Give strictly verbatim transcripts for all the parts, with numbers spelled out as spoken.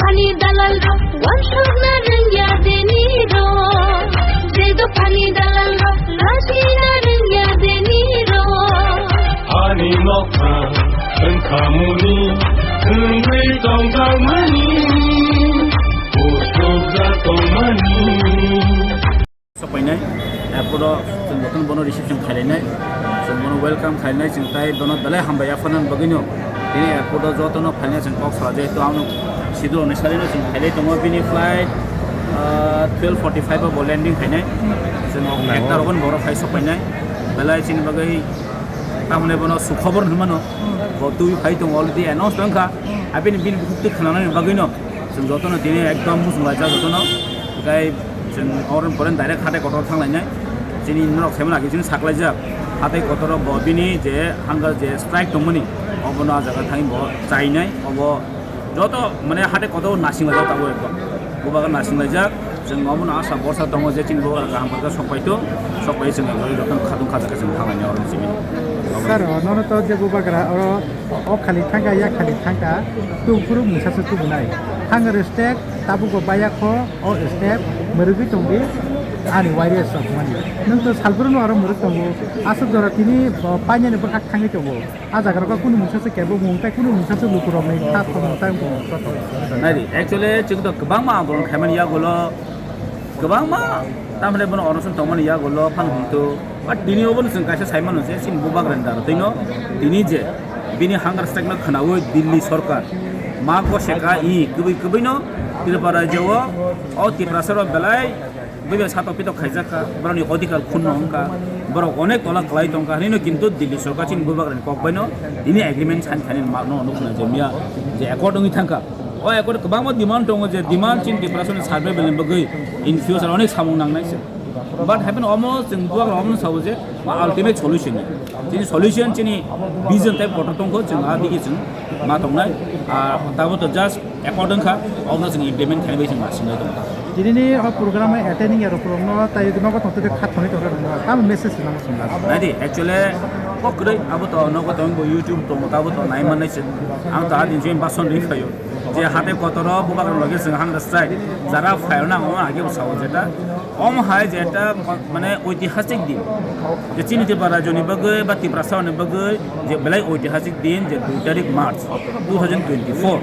Ani dalal rok wansukna rwngya deni rok. Je dophani dalal rok rajina rwngya deni rok. Ani nokha wngkhamuni wngwi tongjakmani, pusukjak tongmani. Sok painai, airport o chwng jotono bono reception khainai, chwng bono welcome khainai, chwng tai bono belai hambai yapharnani bagwino. Tini airport o jotono phainai chwng kok salajak, to ang schedule ni salino chwng khainai tongo, bini flight, ah, twelve forty-five o bo landing khainai. Chwng ekta rogon borok phai sok painai, belai chini bagwi tamoni bono sukhobor hinmano, bo twi phai tongo, already announce tongkha, abini bini bukhuk twi khwnanani bagwino. Chwng jotono tini ekdom muchung laijak jotono. Tei chwng oro pore direct hatai kotor thang lainai. Chini norok saimano age chini saklaijak. Hatai kotor bo bini je hunger je strike tongmani, obono ah jaga thangwi bo chainai. Obo joto mane hatai kotor nasing laijak tabuk ekdom. Bubagra nasing laijak. Chwng obono asa borsa tongo je chini bubagra kaham khe sok paito. Sok pai chwng ekdom jotono khatung khajak khe chwng thang lainai oro chini. Sir, nono to je bubagra oro o khali thangkha, ya khali thangkha, tubufuru mungsa se tubunai. Hunger strike tabuk bo baya kho, o step mwrwgwi tongdi ani warriors rok mani. Nwng to salbrum no aro mwrwk tongo. Aswk jora tini, o, painani bwkhak thangwi tongo. A jaga rok kunu mungsa se kebo mung tei kunu mungsa se lukurok ni kha thomung tei mung. Nai di, actually chwng to kwbangma andolon khaimani yagulo, kwbangma tamle bono onoson tongmani yagulo phan hwnto. But tini obono chwng kaisa saimano je chini bubagrani dara twino tini je bini hunger strike no khwnawi Delhi sorkar ma goseka i kwbwi kwbwino Tripura rajyo o, o Tiprasa rok belai bini satok pitok khaijak kha, borokni odhikar khunno wngkha, borok onek tola kwlai tongkha hinwi no, kintu Delhi sorkar chini bubagrani kok baino tini agreement sign khainani ma no nukna je miya je accord wngwi thangkha. O accord kwbangma demand tongo je demand chini Tiprasa ni survival ni bagwi in future onek samung nangnai se. But happen omo chwng bubagra omo sabo je ultimate solution. Chini solution chini vision tei kotor tongkho chwng a digi chwng ma tongnai. Ah, tabo to just accord wngkha, obono chwng implement khainai bai chwng ma sinai tongo. Tini ni o program attending ya rok no tai nogo tongtwtwi kha thangwi tongo. Tam message nang chwng. Nai di, actually kok kwrwi abo to nogo tong bo YouTube tongo, tabo to nai mannai chwng. Ang to adin jeng bason ri phaio. Je hatai kotoro bubagra loge chwng hunger strike jara phaio na omo age bo sao jeta. Omo hai je ekta mane oitihasik din, je chini Tripura rajyoni bagwi ba Tiprasa ni bagwi je belai oitihasik din je dui tarik March two thousand twenty-four.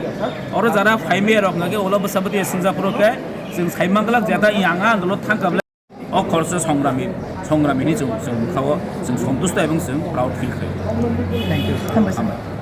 Oro jara phaimaya rok nage ulo bwsa bwtwi swngjak phuru khe chwng sai manglak je ta yang andolon thangkha belai. O khoroksa songrami, songrami ni chwng, chwng bwkhao chwng sontusto ebong chwng proud feel khlai. Thank you. Hambai. Hambai.